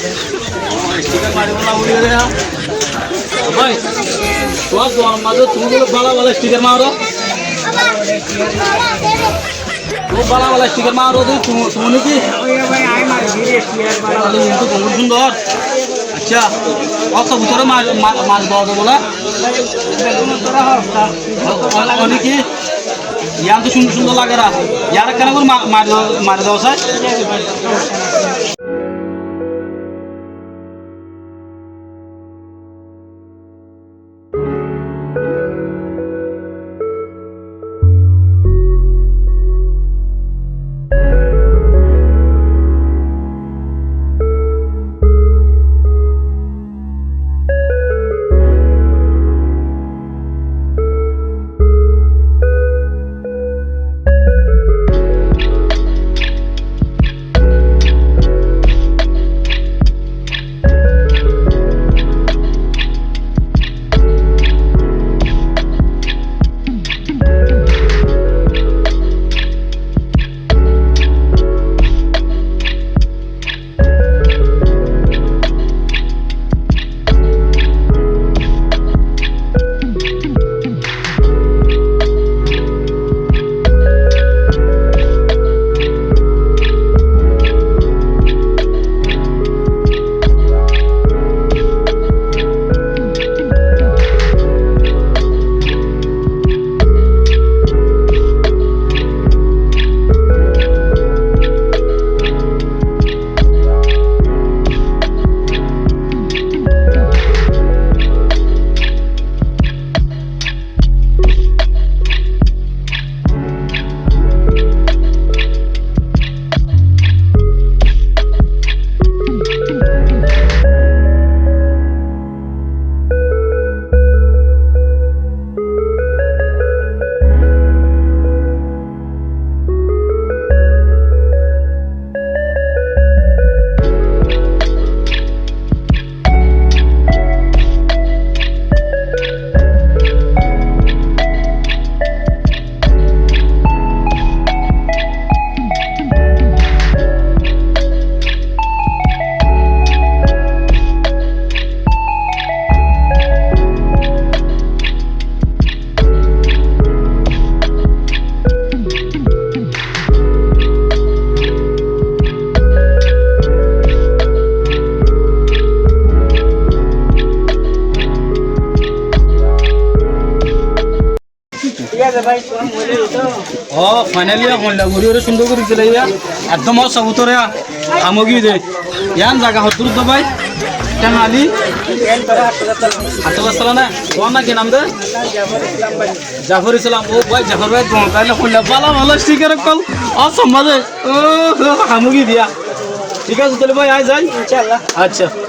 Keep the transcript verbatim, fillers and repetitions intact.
Bái, tuáñr duar mazé tuñí bála bála sticker maro. Tuñí bála bála sticker maro de, tuñí, tuñí ki? Ói bái, añí mari diri sticker bála bála. Añí to bóut cúndor. Accá, ót bútore mar, mar, mar dóo de bóla. Ó, ó, óni ki? Yián to cúndor cúndor lager. Yián ekkán gorí ma-, mari dóo, mari dóo sai. Ó, finally, hoilla gori ore cúndor gori dile ya. Ekdom ó sabut ore, ham ói giyé de. Yián zaga hoddúr de bái? Tengari? Haththó Gassala né? Tuáñr nam ki nam de? Zafor Islam. Ó bái, Zafor bái, tuáñr taile hoilla bála bála sticker ókkol. Ó, somma de. Ó, ó, ham ói giyé de ya. Thík asé, tóile bái, añí zai. Incállah. Accá.